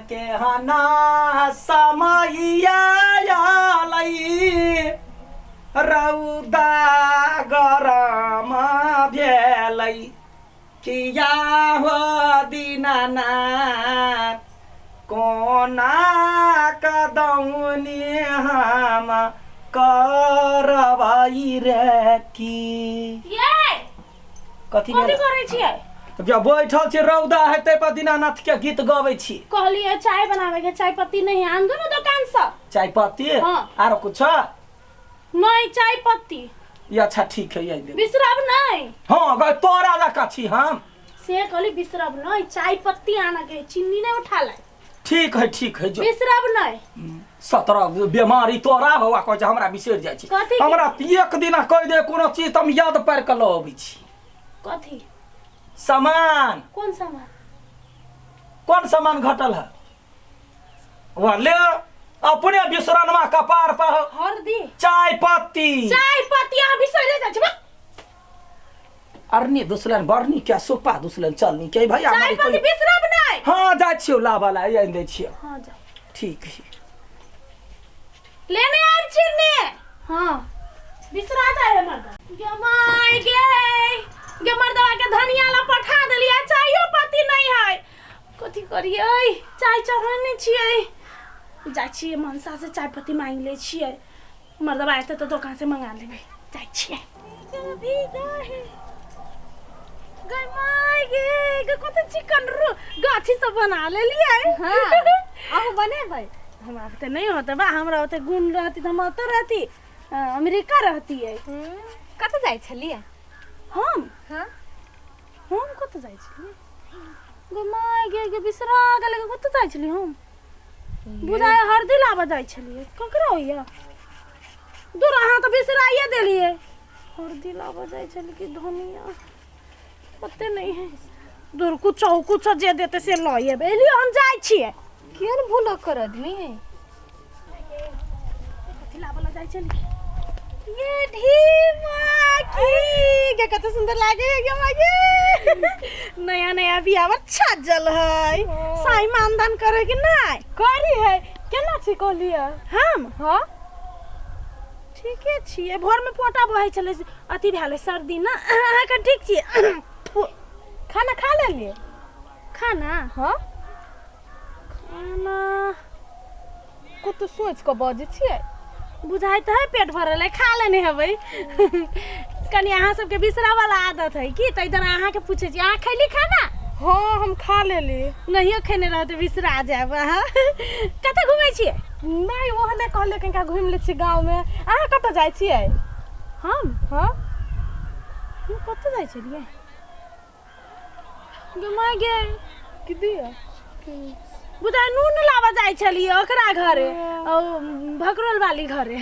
केहना समैया अयलै, रौदा गरम भेलै। किया हो दीनानाथ, कोना कदौनी हम करबै रे की। ये कथी कथी भेल? करै छियै? जब बैठल छी, रौदा है, ताहि पर दीनानाथ के गीत गबै छी। कहलियै चाय बनावे के, चाय पत्ती नहीं आन दो ना दुकान से। चाय पत्ती? हाँ। आरो कुछ? नहीं, चाय पत्ती। ये अच्छा, ठीक है, यही दे। बिसरब नहीं। हाँ गए, तोरा जकाँ छी हम। से कहली बिसरब नहीं, चाय पत्ती आना के, चीनी नहीं उठा ले। ठीक है, ठीक है, जो। बिसरब नहीं। 17 बीमारी तोरा हो, कहै छै हमरा बिसरि जाइ छी। कथी के? हमरा तऽ एक दिना कहि दे कोनो चीज तऽ हम याद पारि कऽ लऽ अबै छी। कथी? सामान। कौन सामान? कोन सामान घटल है? वह ले, अपने बिसरनमा कपार पर। हरदी। चाय पत्ती। चाय पत्ती अहाँ बिसरे जाइ छी बा। अरनी दुसलन बरनी क्या सोपा दुसलन चलनी के भैया। चाय हमारी पत्ती बिसरब नहीं। हाँ, जाइ छियौ लाबऽ ला, आनि दै छियौ। हाँ, जाओ। ठीक है। लेने आयल छी ने। हाँ, बिसरा जाय है मर्दा। गे my गे, गे मर्दवा के धनिया ला पठा देलियै, चायो पत्ती नहीं है। कथी करियै? चाय चढ़ेने छियै, जाइ छियै मनसा से चाय पत्ती मांगि लै छियै। मर्दवा एतै तऽ दोकान से मंगा लेबै। जाइ छियै। गै my गे, गे कते चिकन रो गाछी सब बना लेलियै। हाँ, अहूँ बनेबै? हमरा ओते नहि होतै बा, हमरा ओते गुण रहती तऽ हम ओतऽ रहती, अमेरिका रहतियै। कतऽ जाइ छलियै? हम? हाँ। हम कतऽ जाइ छलियै? गे my गे, गे बिसरा गेलै, गे कतऽ जाइ छलियै हम? बुझाय हरदी लाबऽ जाइ छलियै। ककरा होइया? दूर, अहाँ तऽ बिसराइए देलियै। हरदी लाबऽ जाइ छलियै कि धनिया, पते नहीं है। दूर, कुछो कुछो जे देते से लऽ एबै। एलियै, हम जाइ छियै। किया ने भूलक कर आदमी। कथी लाबऽ लए जाइ छलियै? ये ढीमा की गे, कते सुंदर लागे है गे मागे। नया नया बियाह अच्छा जल है। साई मानदान करे कि नहीं? करी है। केना छी कहलियै? हम? हाँ। ठीके छियै। भोरमे पोटा बहै छलै, अथी भेलै सर्दी ने। अहाँके ठीक छियै? खाना खा लेलियै? खाना? हाँ। खाना। कतौ सोचि कऽ बजै छियै। बुझाइत है पेट भरल है, खा लेने हेबै। कनि अहाँ सबके बिसरा वाला आदत है की, ताहि दुआरे अहाँके पूछै छी। अहाँ खैली खाना? हाँ, हम खा लेली। नहियो खेने रहत बिसरा जायब। अहाँ कतऽ घुमै छियै? नहि, ओहने कहलियै कनिका घुमि लै छी गाँवमे। अहाँ कतऽ जाइ छियै? हम? हाँ। हम कतऽ जाइ छलियै गे माय गे? की दिअ? बुझाइ नून लाबऽ जाइ छलियै ओकरा घरे, ओ भकरोल वाली घरे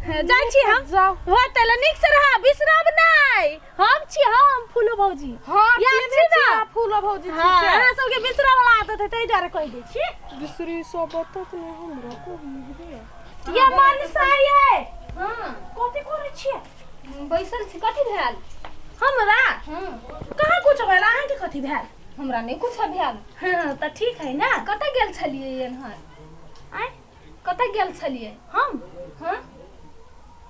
जाइ छी हम। जाउ। होतै ले, नीक से रह, बिसरब नहि। हम छी, हम फूलो भौजी। हाँ। याद चिन्है छी छी। ने? अहाँ फूलो भौजी छी? हाँ। से अहाँ सबके बिसरऽ वाला आदत है, ताहि दुआरे कहि दै छी। बिसरी सब बतत नहि हमरा को दिअ। ये मनसा ये। हाँ। कथी करै छियै? बैसल छी। कथी भेल? हमरा? हाँ। कहाँ कुछ भेल। अहाँके कथी भेल? हमरा नहि कुछ भेल। हाँ, तऽ ठीक है ने। कतऽ गेल छलियै एनहर? आँय? कतऽ गेल छलियै? हम? हाँ।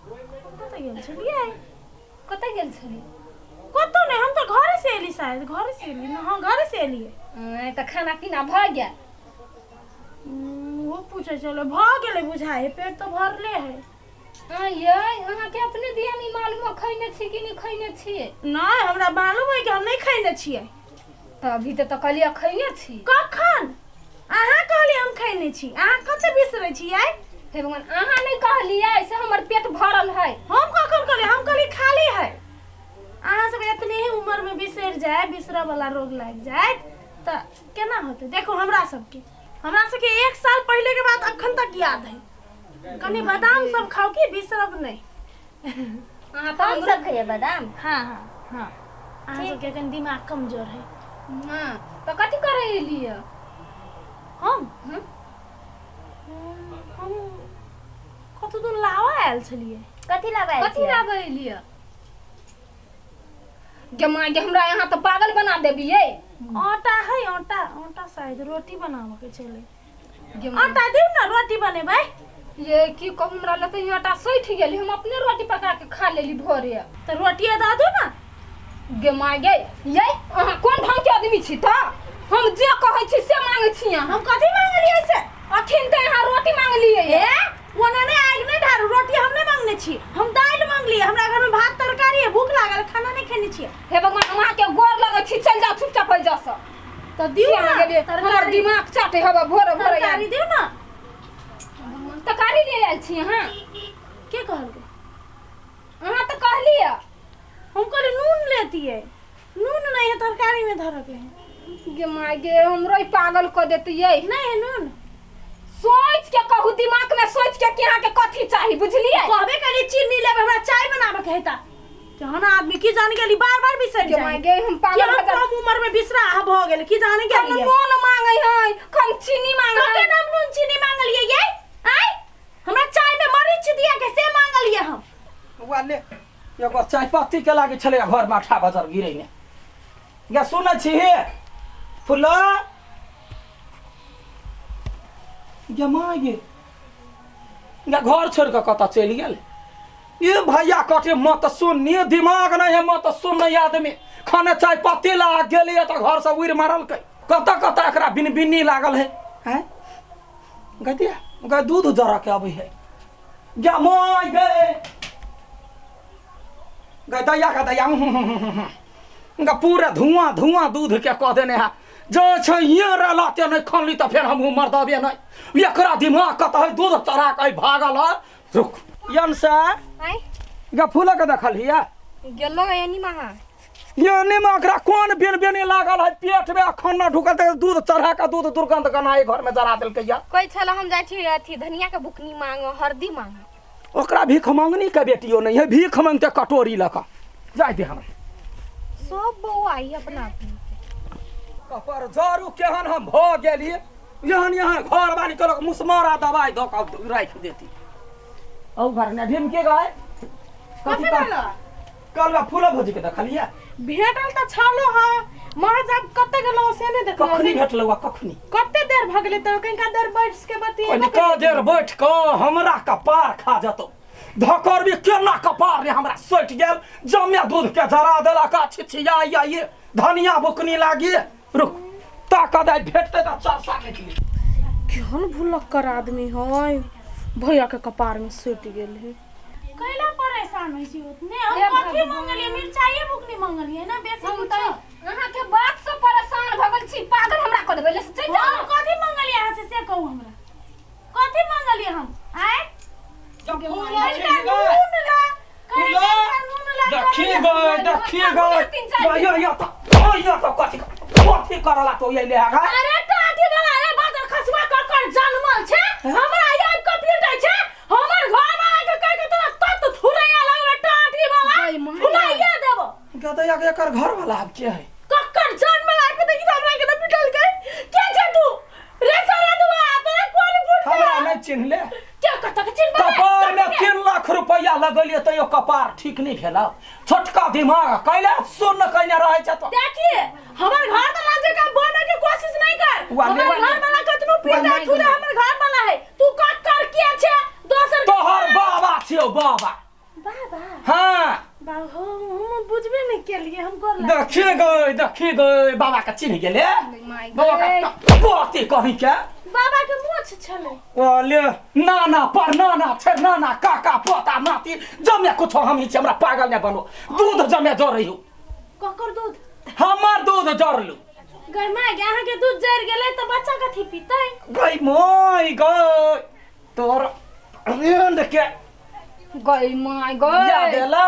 हम कतऽ गेल छलियै? कतऽ गेल छलियै? कतौ नहि, हम तऽ घरे से एली, शायद घरे से एली ने। हाँ, घरे से एलियै। आँय, तऽ खाना पीना भऽ गेल? ओ पूछै छलै, भऽ गेलै बुझाइ, पेट तऽ भरले है। आँय यै, अहाँके अपने दिया नहि मालूम है खैने छी कि नहि खैने छियै? नहि, हमरा मालूम है कि हम नहि खैने छियै। तऽ अभी तऽ कहलियै खैने छी। कखन अहाँ कहलियै हम खैने छी? अहाँ कते बिसरै छियै। हे भगवान, अहाँ नहि कहलियै से हमर पेट भरल है? हम कखन कहलियै? हम कहलियै खाली है। अहाँ सब एतने ही उम्र में बिसरि जाय, बिसरऽ वाला रोग लागि जायत तऽ केना होतै? देखो, हमरा सबके एक साल पहिले के बात अखन तक याद है। कनि बादाम सब खाउ कि बिसरब नहि। अहाँ तऽ हम हमरो सब खैये बादाम। हाँ, अहाँ सबके कनि दिमाग कमजोर है। हाँ, तऽ कथी करै एलियै? हम? हँ। हम कतौ दिन लावा आयल छलियै। कथी लाबै आयल कथी छियै? लाबै एलियै गे माँ गे? हमरा यहाँ तऽ पागल बना देबियै। आटा है, आटा, आटा, शायद रोटी बनाबऽ के छलै। गे माय। आटा दिउ ने रोटी बनेबै। ये की कहू, हमरा लग तऽ ई आटा सठि गेल, हम अपने रोटी पका के खा लेली भोरे। तऽ रोटिए दऽ दू ने। गे माय गे, ये अहाँ कोन ढंग के आदमी छी? तऽ हम जे कहै छी से मांगै छी अहाँ। हम कथी मांगलियै से? अखन तऽ अहाँ रोटी मांगलियै। ए ओना नहि, आगि नहि ढारू। रोटी हम नहि मांगने छी, हम दालि मांगलियै। हमरा घरमे भात तरकारी है, भूख लागल, खाना नहि खेने छियै। हे भगवान, हम अहाँके गोर लगै छी, चलि जाउ चुपचाप एहि से। तऽ दियौ किया ने गेलियै? हमर तरकारी। दिमाग चाटे हबे भोरे भोरे। तरकारी दियौ ने। तरकारी ले आयल छी अहाँ? के कहलकै? अहाँ तऽ कहलियै। हम कहलियै नून लेतियै, नून नहीं है तरकारी में धरऽ के है। गे माय गे, हमरो ई पागल कऽ देतियै। नहीं है नून। सोच के कहू, दिमाग में सोच के कि अहाँके कथी चाही, बुझलियै? कहबे करी चीनी लेबै, हमरा चाय बनाबऽ के है। तऽ केहन आदमी की जान गेली, बार बार बिसरि गे जाइ। माय गे, हम कि पागल हम भऽ जायब। कम उम्र में बिसरा भऽ गेल, की जाने कम गेलियै। नून मांगै है, कम चीनी मांगै कते है। नाम नून चीनी मांगलियै ये? आय हमरा चाय में मरीच दिया के से मांगलियै हम। बौआ ले, एगो चाय पत्ती के लागै छलै घर में अठा बजर गिरैने गे। सुनै छी हे फुला गे माँ गे, गे घर छोड़ि कऽ कतऽ चलि गेल ये भैया? कटे मत सुननी, दिमाग नहीं है मत सुन आदमी। खाने चाय पत्ती ला गेलियै तऽ घर से उड़ि मारलकै। कतऽ कतऽ एकरा बिन बिन्नी लागल है? हैं गदिया गे, दूध जरा के अबै है। गे माय गे, गे दैया गे दैया गे, पूरा धुआं धुआं दूध के कऽ देने है। जो छै ये रहलाते नहि खनली तऽ फेर हमहूँ मरदबे नहि। एकरा दिमाग कतऽ है? दूध चढ़ा के भागल है। रुक यन से। आँय? गे फूल के देखलियै? गेलो एनी महा। यानी में एकरा कोन बेन बेनी लागल है पेट में? अखन न ढुकल तऽ दूध चढ़ा के दूध दुर्गंध गनाई घर में जरा देलकै या। कहै छल हम जाइ छी अथी धनिया के बुकनी मांगो, हरदी मांगो। ओकरा भीख मंगनी के बेटियो नहीं है, भीख मंगते कटोरी लऽ कऽ जाय दे हमरा। सब बौआ ई अपना अपनी कपर जरू केहन हम भऽ गेली। एहन एहन घर वाली कहलक मुसमारा दवाइ दऽ कऽ राखि देती। औ घर ने ढिमके गए कथी भेलो? कल फूल भौजी के देखलियै? भेटल तऽ छलो हँ, महज आब कते गेलो से नहि देखलहुँ। कखनी भेटलौ आ कखनी? कते देर भऽ गेलै तऽ कनिका देर बैठ के बतियेबो। कनिका देर बैठ कऽ हमरा कपार खा जतौ। धकर भी केना कपार रे हमरा सटि गेल, जमे दूध के जरा देलक आ छिछिया या ये धनिया बुकनी लागी। रुक ताकत आइ भेटतै तऽ चरसा निकली। केहन भुलक्कर आदमी है, भैया के कपार में सटि गेल है। कैला परेशान होइ छी उतने? हम हे कथी भगवान। मंगलियै? मिरचाइए बुकनी मंगलियै ना, बेसी हम कुछ। तऽ अहाँके बात से परेशान भऽ गेल छी, पागल हमरा कऽ देबै। ले से चलि जाउ हम ने। कथी मंगलियै अहाँ से से कहू हमरा, कथी मंगलियै हम? आँय, कनिका नून ला, कनिका नून ला। देखी गए, देखी गए, यो यो तो यो तो कथी कथी करला तो ये ले आगा। अरे काठी वाला, अरे बाजर खसुआ कर कर जनमल छै, हमरा याद के पीटै छै। हमर घर वाला के कह के तोरा तत थुरैया लगबे टाटी वाला। गई माय। फुलाइया देबो। गदैया के एकर घर वाला आब के है? कक्कर जनमल आबि के देखी त हमरा के न पिटल के। के छै तू रे सारा दुआ? तोरा कोन फुट? हमरा नहीं चिन्हले? के कत के चिन्हबे? कपार में 3 लाख रुपया लगलिए तैयो कपार ठीक नहीं भेला। छोटका दिमाग कैले सुन कैने रहै छै तो। देखिए, हमर घर वाला जकाँ बने के कोशिश नहीं कर। वाले हमर वाले। घर वाला कतनो पीटा वाले। थुरे हमर घर वाला है। तू कक्कर के छै दोसर के? तोहर बाबा छियौ बाबा। बाबा? हाँ। बाबा हम बुझबे नहीं केलिए, हम गोर लाग। देखी गए, देखी गए, बाबा के चिन्ह गेले? माय बाबा गए। के बाती कहीं के। बाबा के मोछ छलै। ओले नाना पर नाना छै, नाना काका पोता नाती जमे कुछो हम ही छी। हमरा पागल ने बनो, दूध जमे जरै हो। ककर दूध? हमर दूध जरलू। गई माय गे, अहाँ के दूध जरि गेलै तऽ बच्चा कथी पीतै? गई मोय गई, तोर रेंड के। गई माय गई। याद एला?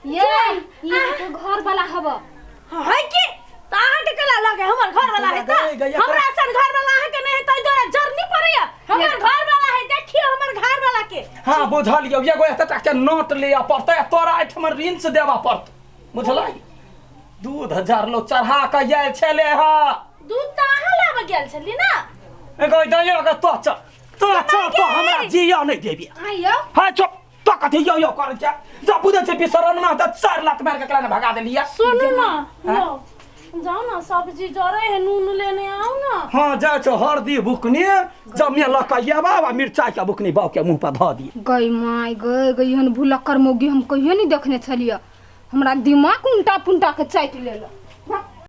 ये ई अहाँके घर वाला हब। है की तऽ अहाँके केला लगे हमर घर वाला है? गई, गई, तऽ हमरा सन घर वाला अहाँके नहि है, ताहि दुआरे जरनी पड़ैया। हमर घर वाला है, देखियौ हमर घर वाला के। हाँ बुझलियौ, एगो एतेटा के नोट लिअ पड़तै आ तोरा एहिठाम रिंच देबऽ पड़तौ, बुझलै? दूध जरलो चढ़ा कऽ आयल छलै हँ। दूध तऽ अहाँ लाबऽ गेल छली ने। एगो दैयो के तो चल, तो चल, तो हमरा जिया नहि देबी। आइयो। हाँ चुप, तो कथी यो यो करै छै? जब बुझै छै बिसरन में तऽ 4 लात मारि के एकरा ने भगा देलियै। सुनू ना, यौ जाओ ना, सब्जी जरे है, नून लेने आओ ना। हाँ जाइ छौ हरदी बुकनी जमे लऽ कऽ आबा आ मिरचाई के बुकनी बाउ के मुँह पर धऽ दिए। गई माय गई गई, एहन भुलक्कर मौगी हम कहियो नहीं देखने छलियै। हमरा दिमाग उल्टा पुल्टा के चाटि लेलक।